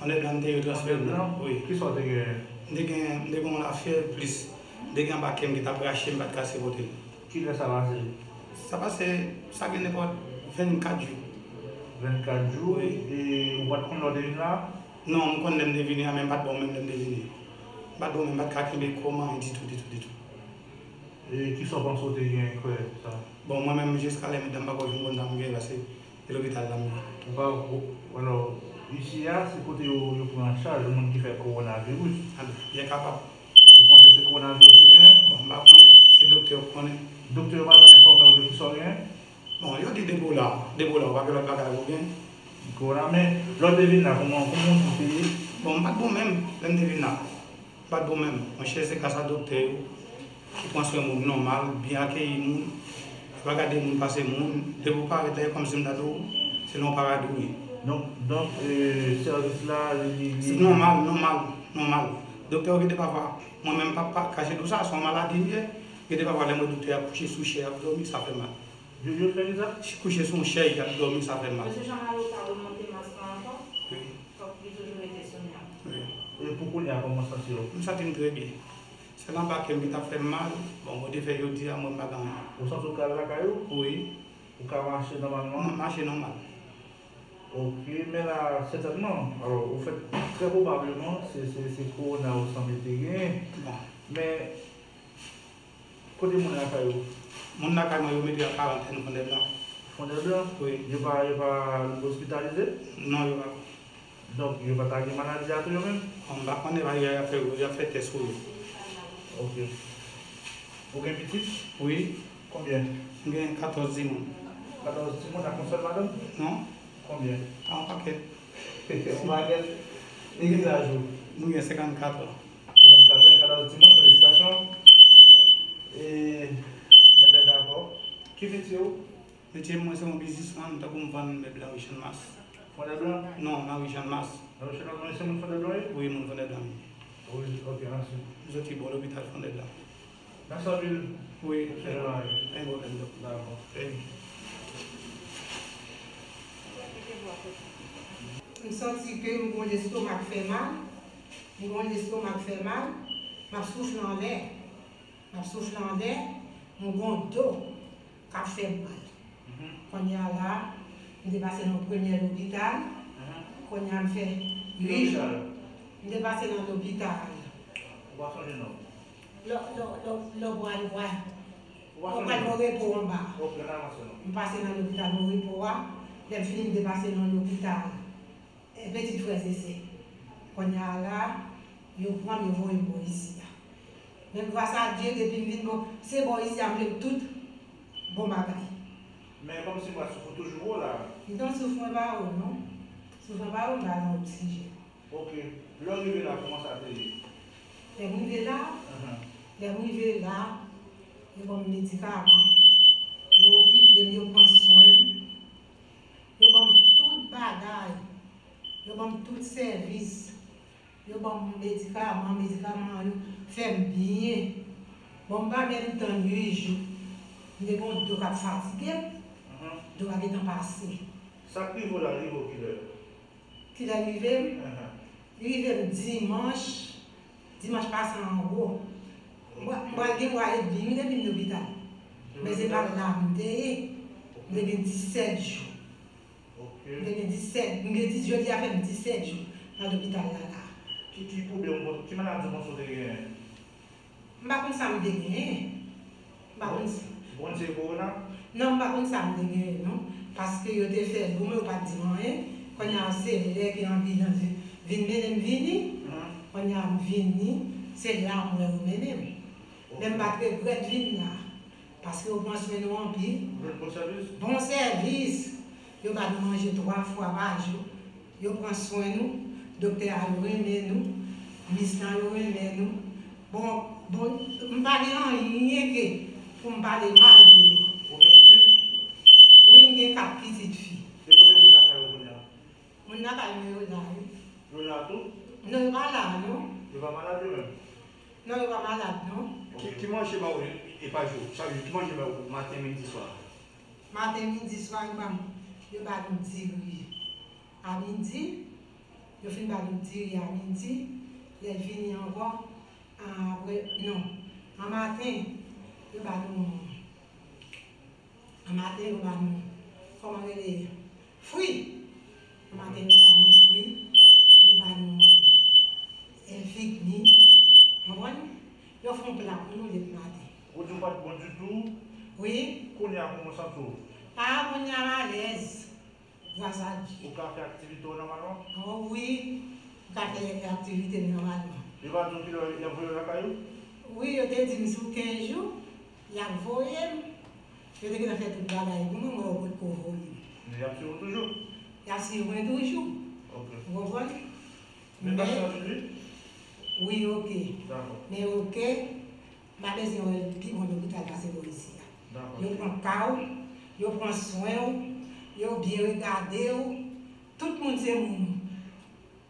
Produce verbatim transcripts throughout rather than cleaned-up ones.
Fondèblan m te yo transfere m nan. Wi. Kisa w te genyen? M te gen, m te gen yon lafyèv plis. M te gen anba kè m ki t ap rache, m pa t ka sipote l. Kilè sa pase? Sa pase, sa gen nenpòt vennkat jou. Vennkat jou? Wi. E ou pa t konn lè w te vin la? Non, m konn lè m te vini a, men m pa t bon menm lè m te vini. M pa t bon menm, m pa t ka kenbe kò m anyen ditou, ditou, ditou. E kisa w panse w te gen kwè sa? Bon, mwen menm, jiska lè m, m pa ko vin konn sa m gen, paske e lopital la m ye. Ou pa, ou, alò, isi a, se kote yo, yo pran an chaj moun ki fè kowonaviris. A, byen kapab. Ou panse se kowonaviris ou genyen? Bon, m pa konnen. Se doktè yo k konnen. Doktè yo pa janm enfòme w de kisa w genyen? Bon, yo di depi w la, depi w la, ou pa gen lòt bagay pou w gen. Kowona, men lè w te vin la, kòman, kòman w te ye? Bon, m pa t bon menm, lè m te vin la. M pa t bon menm. Monchè, se gras a doktè yo ki pran swen moun nòmal, byen akeyi moun. Yo pa gade moun pase moun. Depi w parèt la, e kòmsi m ta di w, se nan yon paradi w ye. Donk, donk, e, sèvis la, li, li, li... Se nòmal, nòmal, nòmal. Doktè yo gen de pafwa, mwen menm pa, pa kache di w sa, se yon maladi m ye. Gen de pafwa, lè m wè doktè a kouche sou chè, ap dòmi, sa fè mal. Yo, yo fè kisa? Kouche sou yon chèz, y ap dòmi, sa fè mal. Mesye Jean-Marie, ou ka remonte mas lan ankò? Wi. Fòk li toujou rete sou nèg. Wi. E pou kounye a, kòman w santi w? M santi m trè byen. Sèl anba kè m ki t ap fè m mal. Bon, Bondye fè jodi a, mwen m pa gen anyen. Ou santi w ka al lakay ou? Wi. Ou ka mache nòmalman? M ap mache nòmal. Ok, men la, sètènman, alò, ou fèt, trè pwobableman, se, se, se kowona ou sanble te genyen. Bon. Men, kote moun lakay ou? Moun lakay mwen, yo mete yo an karantèn Fondèblan. Fondèblan? Wi. Yo pa, yo pa ospitalize? Non, yo pa. Donk, yo pa ta gen maladi a tou yo menm? Bon, m pa konnen, pa, y ap fè, y ap fè tès pou yo. Ok. Ou gen pitit? Wi. Konbyen? M gen katòz timoun. Katòz timoun ak yon sèl madanm? Non. Konbyen? A, yon pakèt. Yon pakèt. E ki laj ou? M gen senkannkat an. Senkannkat an, katòz timoun, felisitasyon. E, enben, dakò. Ki metye w? Metye m, mwen se yon biznismann, tankou m vann mèb Lari Channmas. Fondèblan? Non, Lari Channmas. Lari Channmas, mwen se moun Fondèblan, wi? Wi, moun Fondèblan m ye. Wi, ok, mèsi. M soti bò lopital Fondèblan. Nan Sanvil? Wi. Mèsi, Lari. Pa gen pwoblèm, dòk. Dakò. Wi. M santi ke m gon lestomak fè mal. M gon lestomak fè mal. M ap soufle anlè. M ap soufle anlè. M gon do k ap fè m mal. Mhm. Kounye a la, m te pase nan premye lopital. Mhm. Kounye a m fè uit jou. Lopital? M te pase nan lopital. Ou pa sonje non? Lè, lè, lè, lè w pral, pral, ou pral nan repo anba. Ok, n avanse non. M pase nan lopital nan repo a. Lè m fini, m te pase nan lopital. E pitit frè se sè. Kounye a la, yo pran m, yo voye m bò isi a. Men gras a Dye, depi m vin bò, se bò isi a m jwenn tout bon bagay. Men kòmsi m wè souf ou toujou wo la. Non, souf mwen pa wo, non. Souf mwen pa wo, m pa nan oksijèn. Ok. Lè w rive la, kòman sa te ye? Lè m rive la, mhm, lè m rive la, yo ban m medikaman, yo okipe m, yo pran swen m. Yo ban m tout bagay. Yo ban m tout sèvis. Yo ban m medikaman, medikaman yo fè m byen. Bon, m pa menm tann uit jou. M te gen yon do k ap fatige m. Mhm. Do a gentan pase. Sa k rive w la, rive w kilè? Kilè l rive m? Mhm. Li rive m dimanch. Dimanch pase an gwo. M pral gen mwa edmi wi depi m lopital. Men se pa la m te ye. M te gen disèt jou. Ok. M te gen disèt, m gen dis, jodi a fè m disèt jou nan lopital la la. Ki, ki pwoblèm ou, ki maladi ou panse w te genyen? M pa konn sa m te genyen. M pa konn sa. Ou konn se kowona? Non, m pa konn sa m te genyen non. Paske yo te fè l pou mwen, yo pa t di m anyen. Kounye a se lè ke anbilans vin, vin mennen m vini. Mhm. Kounye a m vini, se la m wè yo mennen m. Ok. Men m pa t regrèt vin la. Paske yo pran swen nou anpil. Bon sèvis. Bon sèvis. Yo ba nou manje twa fwa pa jou. Yo pran swen nou. Doktè a yo renmen nou. Mis lan yo renmen nou. Bon, bon, m pa gen anyen ke pou m pale mal de yo. Ou gen pitit? Wi, m gen kat pitit fi. E kote moun lakay ou kounye a? Moun lakay mwen yo la, wi. Yo la tou? Non, yo pa la, non. Yo pa malad yo menm? Non, yo pa malad, non. Ki, ki manje ba ou, e pa jou, chak jou, ki manje ba ou maten, midi, swa? Maten, midi, swa, yo ba m, yo ba nou diri a midi, Yo fin ba nou diri a midi, lè l vini ankò, apre, non, an maten, yo ba nou, an maten, yo ba nou, kòman rele, fwi. An maten, yo ba nou fwi, yo ba nou, eh, fig mi, konprann? Yo fè yon pla pou nou depi maten. Ou di w pa t bon ditou? Wi. Kounye a, kòman w santi w? A, kounye a m alèz. Gras a Dye. Ou ka fè aktivite w nòmalman? O wi, m ka fè aktivite m nòmalman. Yo pa di w kilè y ap voye w lakay ou? Wi, yo te di m sou kenz jou, y ap voye m. Yo te gentan fè tout bagay pou mwen, men yo potko voye m. Men y ap swiv ou toujou? Y ap swiv mwen toujou. Ok. Ou konprann? Men pa chanje wi? Wi, ok. Dakò. Men ok, m pa bezwen wè pi bon lopital pase bò isi a. Dakò. Yo pran ka w, yo pran swen w, yo byen regade w. Tout moun se moun.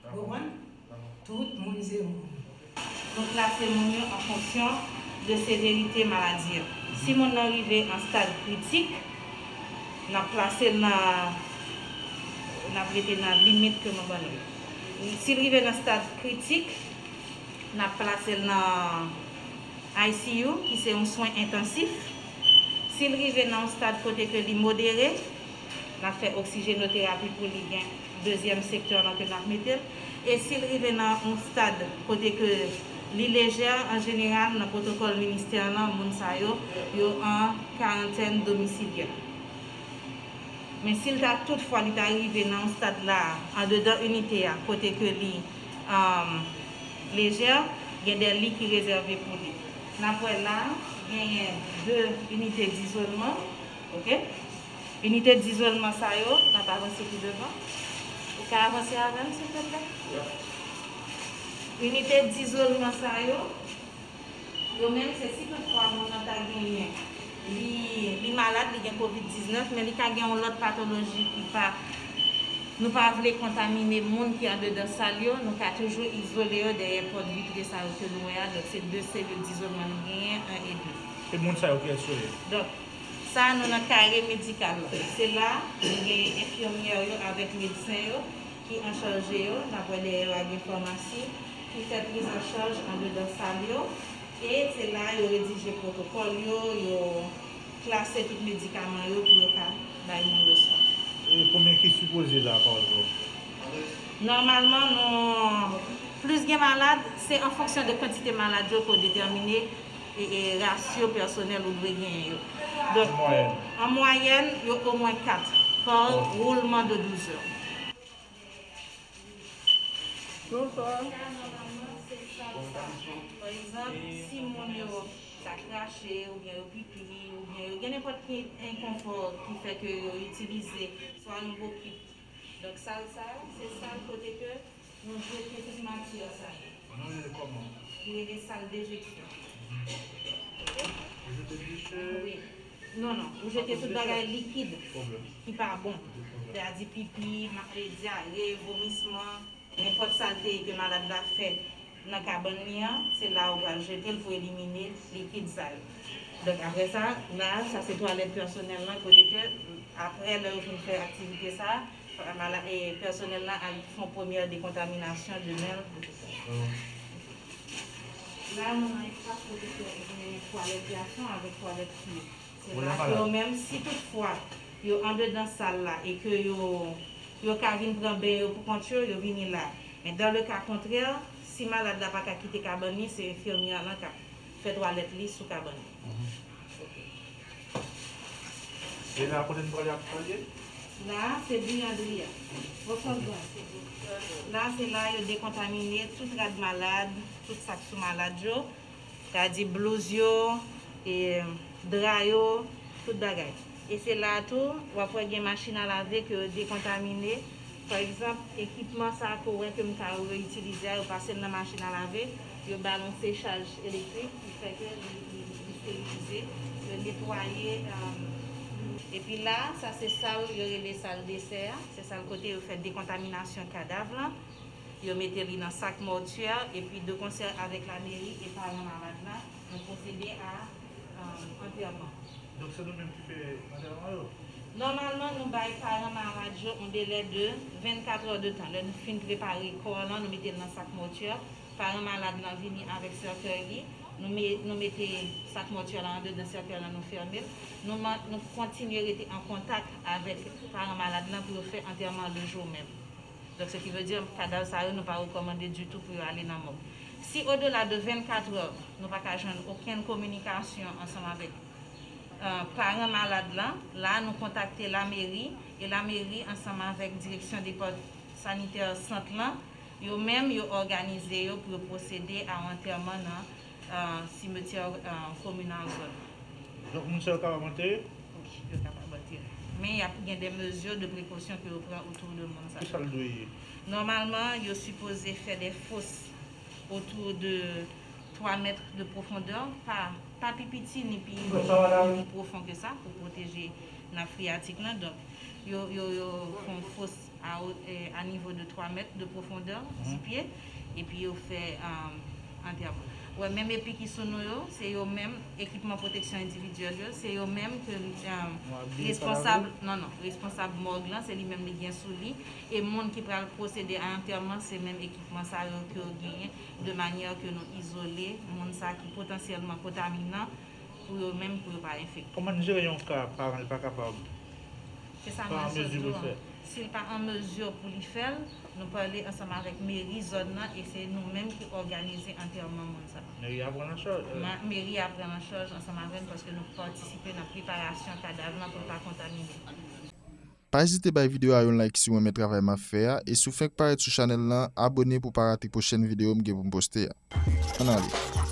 Dakò. Ou konprann? Dakò. Tout moun se moun. Nou klase moun yo an fonksyon de severite maladi an. Si moun nan rive an stad kritik, n ap klase l nan, n ap rete nan limit ke nou ban nou yo. Si l rive nan stad kritik, n ap plase l nan I C U, ki se yon swen entansif. Si l rive nan yon stad kote ke li modere, n ap fè oksijenoterapi pou li, gen dezyèm sektè lan ke n ap mete l. E si l rive nan yon stad kote ke li lejè, an jeneral, nan pwotokòl ministè lan, moun sa yo, yo an karantèn domisilyè. Men si l ta toutfwa li ta rive nan yon stad la, andedan inite a, kote ke li, um, lejè, gen de li ki rezève pou li. N ap wè la, genyen de inite dizolman, ok? Inite dizolman sa yo, n ap avanse pi devan. Ou ka avanse avè m, silvouplè? Inite dizolman sa yo, yo menm, se si toutfwa moun nan ta genyen, li, li malad, li gen kovid diznèf, men li ka gen yon lòt patoloji ki pa, nou pa vle kontamine moun ki andedan sal yo, nou ka toujou izole yo dèyè pòt vitre sa yo ke nou wè a. Donk, se de selil dizolman nou genyen, en e de. E moun sa yo, kiyès yo ye? Donk, sa a nou nan kare medikal la. Se la, nou gen enfimyè yo avèk medsen yo ki an chaje yo. N ap wè dèyè yo a gen famasi ki fè priz an chaj andedan sal yo. E se la yo redije pwotokòl yo, yo klase tout medikaman yo pou yo ka bay moun yo swen. E konbyen ki sipoze la, pa egzanp? Nòmalman, nou, plis gen malad, se an fonksyon de kantite malad yo ke w detèmine e, e rasyo pèsonèl ou dwe genyen yo. Donk, an mwayèn, yo omwen kat pa woulman de douz è. Bonswa. Sa, nòmalman, se sal sa. Pa egzanp, si moun yo ta krache, oubyen yo pipi, oubyen yo gen nenpòt ki enkonfò ki fè ke yo itilize swa yon bokit. Donk, sal sa, se sal kote ke nou jete tout matyè sa yo. Nou rele l kòman? Li rele sal dejeksyon. Ou jete dechè? Wi. Non, non. Ou jete tout bagay likid ki pa bon. Sètadi pipi, ma-, e, dyare, vomisman, nenpòt salte ke malad la fè nan kabann li an, se la ou pral jete l pou elimine likid sa yo. Donk, apre sa, la, sa se twalèt pèsonèl lan, kote ke, apre, lè yo fin fè aktivite sa, mala-, e, pèsonèl la al fè yon premyè dekontaminasyon de men l. La, nou nan espas kote ke gen twalèt gason avèk twalèt fi. Se la ke yo menm, si toutfwa yo andedan sal la e ke yo, yo ka vin pran ben yo pou kont yo, yo vini la. Men dans le cas contraire, si malad la pa ka kite kabann li, se enfimyè lan k ap fè twalèt li sou kabann li. Mhm. Ok. E la, kote n prale ap prale? La, se biyandri a. Bosòs blan. La, se la yo dekontamine tout rad malad, tout sa k sou malad yo. Sètadi blouz yo, e, dra yo, tout bagay. E se la a tou, w ap wè gen machin a lave ke yo dekontamine. Pa egzanp, ekipman sa a ke w wè ke m ka reitilize a, yo pase l nan machin a lave, yo ba l yon sechaj elektrik ki fè ke li, li, li sterilize, yo netwaye, um, epi la, sa se sal yo rele sal desè a, se sal kote yo fè dekontaminasyon kadav lan. Yo mete li nan sak mòtyè, epi de konsè avèk lameri e paran malad la, nou pwosede a, um, antèman. Donk, se nou menm ki fè antèman yo? Nòmalman, nou bay paran malad yo yon delè de vennkat è de tan. Lè nou fin prepare kò lan, nou mete l nan sak mòtyè. Paran malad lan vini avèk sèkèy li. Nou, me, nou mete sak mòtyè lan andedan sèkèy lan, nou fèmen l. Nou, nou kontinye rete an kontak avèk paran malad lan pou yo fè antèman le jou menm. Donk, ce qui veut dire, kadav sa yo, nou pa rekòmande ditou pou yo ale nan mòg. Si odela de vennkat è, nou pa ka jwenn okenn kominikasyon ansanm avèk paran malad lan, la nou kontakte lameri, e lameri ansanm avèk direksyon depòt sanitè sant lan, yo menm yo òganize yo pou yo pwosede a antèman nan simetyè kominal zòn. Donk, moun sa yo kapab antere? Wi, yo kapab antere. Men y ap gen de mezi de prekosyon ke yo pran otou de moun sa. Kisa l dwe ye? Nòmalman, yo sipoze fè de fos otou de twa mèt de pwofondè, pa, pa pi piti ni pi, ni pi pwofon ke sa, pou pwoteje nap freyatik lan. Donk, yo, yo, yo fè yon fos a, a nivo de twa mèt de pwofondè di pye, epi yo fè antèman. Wè, menm epi ki sou nou yo, se yo menm, ekipman pwoteksyon endividyèl yo, se yo menm ke responsab, non, non, responsab mòg lan, se li menm li gen sou li, e moun ki pral pwosede a antèman, se menm ekipman sa yo ke yo genyen, de manyè ke nou izole moun sa ki potansyèlman kontaminan pou yo menm, pou yo pa enfekte. Kòman n jere yon ka paran l pa kapab Se sa mwen sot di w an. Si l pa an mezi pou li fè l, nou pale ansanm avèk meri zòn nan e se nou menm ki òganize antèman moun sa. Meri a pran l an chaj? Meri a pran l an chaj ansanm avè n paske nou patisipe nan preparasyon kadav lan pou l pa kontamine. Pa ezite bay videyo a yon like si w renmen travay m ap fè a, e si w fenk parèt sou chanèl lan, abone pou w pa rate pwochèn videyo m gen pou m poste a. Ann ale.